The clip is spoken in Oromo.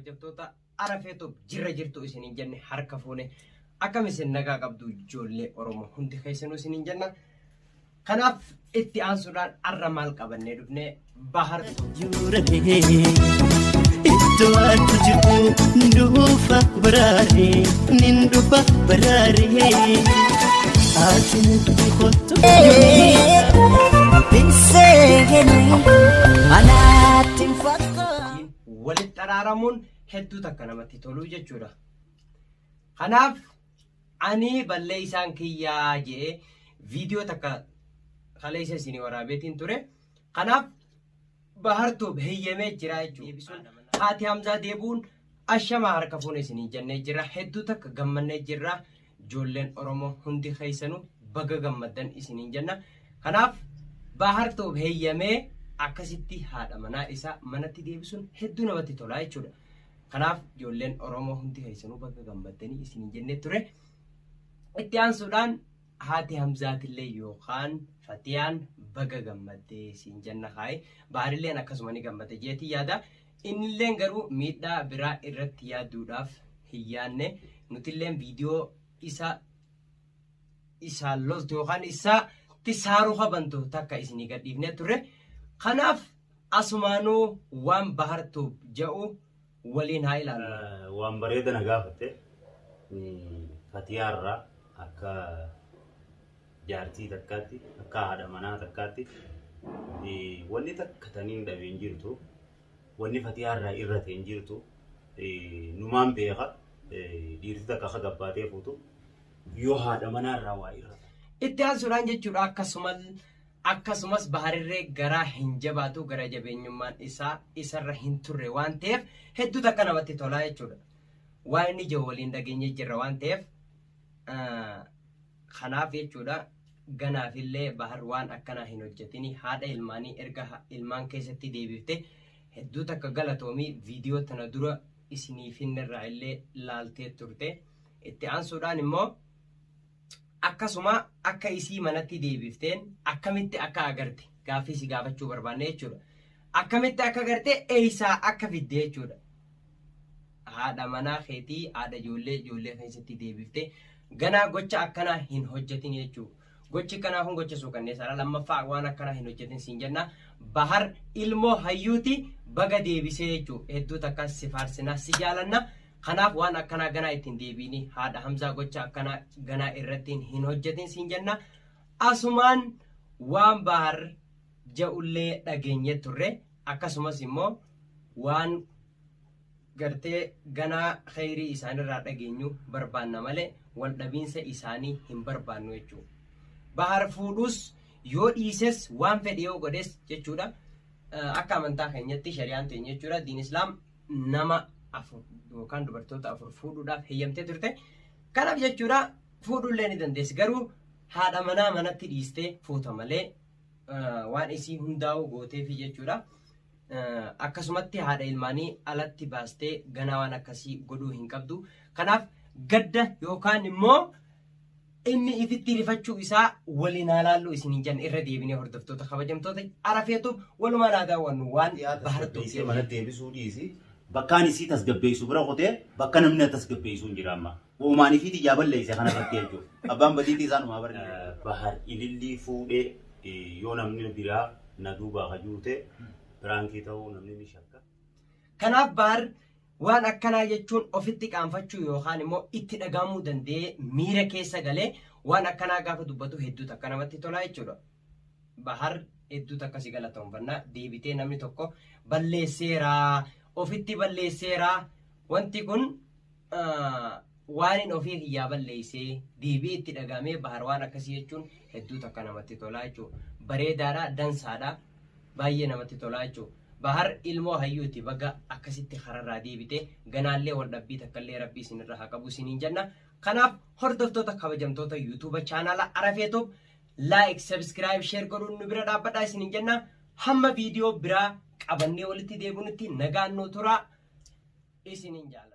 Kabajamtoota Arafee Tube jirra jirtu isiniin jenne harka fuune akkam isin nagaa qabdu ijoollee Oromoo hundi keessanuu isiniin jenna. Kanaaf itti aansuudhaan arra maal qabannee dhufne Bahar Juurame iddoo ati jirtu dhufa baraare nin dhufa baraare ati natti kottu. Walitti araaramuun hedduu takka namatti toluu jechuudha. Kanaaf ani balleessaan kiyyaa je'ee viidiyoo takka kaleessa isinii waraabeetiin ture. Kanaaf Bahartuub heyyamee jira jechuudha. Deebisuun haati Hamzaa deebi'uun ashamaa harka fuune isinii jennee jira. Hedduu takka gammannee jirra. Ijoolleen Oromoo hundi keessanuu baga gammaddan isiniin jenna. Kanaaf Bahartuub heyyamee akkasitti haadha manaa isaa manatti deebisuun hedduu namatti tola jechuudha. Kanaaf ijoolleen Oromoo hundi keessanuu baga gammaddanii isiniin jennee ture. Itti aansuudhaan haati Hamzaatillee yookaan Fatiyaan baga gammaddee siin jenna kaayi. Baharilleen akkasuma ni gammade jeetii yaada. Innilleen garuu miidhaa biraa irratti yaaduudhaaf hin yaanne. Nutilleen viidiyoo isa isaan loltu yookaan isaatti saaruka bantu takka isinii gadhiifnee turre. Kanaaf asumaanuu waan Bahar Tube ja'u waliin haa ilaallu. Waan bareeda na gaafatte. Fatiyaarraa akka jaartii takkaatti, akka haadha manaa takkaatti wanni takka taniin dhabe hin jirtu. Wanni Fatiyaarraa irrate hin jirtu. Numaan beeka dhiirti takka akka gabbaatee fuutu yoo haadha manaarraa waa irrata. Itti aansuudhaan jechuudha akkasumas akkasumas Baharirree garaa hin jabaatu gara jabeenyummaan isaa isarra hin turre waan ta'eef hedduu takka namatti tolaa jechuudha. Waan inni jiru waliin dhageenyee jirra waan ta'eef kanaaf jechuudha ganaafillee Bahar waan akkanaa hin hojjetini haadha ilmaanii erga ilmaan keessatti deebifte hedduu takka galatoomii viidiyoo tana dura isinii finnerraa illee laaltee turte. Itti aansuudhaan immoo akkasuma akka isii manatti deebifteen akkamitti akka agarte gaaffii si gaafachuu barbaanne jechuudha. Akkamitti akka agarte eessaa akka fidde jechuudha. Haadha manaa keetii haadha ijoollee ijoollee keessatti deebifte ganaa gocha akkanaa hin hojjetin jechuudha. Gochi akkanaa kun gocha suukanneessaadha. Lammaffaa waan akkanaa hin hojjetin siin jenna. Bahar ilmoo hayyuuti baga deebisee jechuudha. Hedduu takka si faarsinaa si jaalanna. Kanaaf waan akkanaa ganaa itti hin deebiini. Haadha Hamzaa gocha akkanaa ganaa irratti hin hojjetin siin jenna. Asumaan waan Bahar ja'ullee dhageenye turre. Akkasumas immoo waan gartee ganaa kheyrii isaanirraa dhageenyu barbaanna malee wal dhabiinsa isaanii hin barbaannu jechuudha. Bahar fuudhus yoo dhiises waan fedhe yoo godhes jechuudha. Akka amantaa keenyatti shari'aan teenya jechuudha. Diin Islaam nama 4 yookaan dubartoota 4 fuudhuudhaaf heyyamtee turte. Kanaaf jechuudha fuudhullee ni dandeessi. Garuu haadha manaa manatti dhiistee fuuta malee waan isii hundaa'u gooteefi jechuudha. Akkasumatti haadha ilmaanii alatti baastee ganaa waan akkasii godhuu hin qabdu. Kanaaf gadda yookaan immoo inni ifitti rifachuu isaa waliin haa laallu isiniin jenna irra deebinee hordoftoota kabajamtoota Arafeetu walumaan haa daawwannu waan Bahartuu Tasgabbeessee mana deebisuu dhiisi. Bakkaan isii tasgabbeessu bira kutee bakka namni na tasgabbeessu hin jira amma. Uumaan ifii xiyyaa balleesse kana irratti jechuudha. Abbaan badiitii isaan umaa barri. Bahar ilillii fuudhee yoo namni biraa na duubaa ka jiru ta'e piraankii ta'uu namni ni shakka. Kanaaf Bahar waan akkanaa jechuun ofitti qaanfachuu yookaan immoo itti dhagahamuu danda'ee miira keessa galee waan akkanaa gaafa dubbatu hedduu takka namatti tolaa jechuudha. Bahar hedduu takka si galatoomfanna deebitee namni tokko balleesseera ofitti balleesseera wanti kun waanin ofii kiyyaa balleessee deebi'ee itti dhagahamee Bahar waan akkasii jechuun hedduu takka namatti tolaa jechuudha. Bareedaadha dansaadha baay'ee namatti tolaa jechuudha. Bahar ilmoo hayyuuti baga akkasitti kararraa deebite ganaallee wal dhabbii takkallee rabbii isinirra haa qabu isiniin jenna. Kanaaf hordoftoota kabajamtoota YouTube chaanaala Arafee Tube like, subscribe, share godhuun nu bira dhaabbadhaa isiniin jenna. Hamma viidiyoo biraa qabannee walitti deebinutti nagaan nu turaa isiniin jaalladha.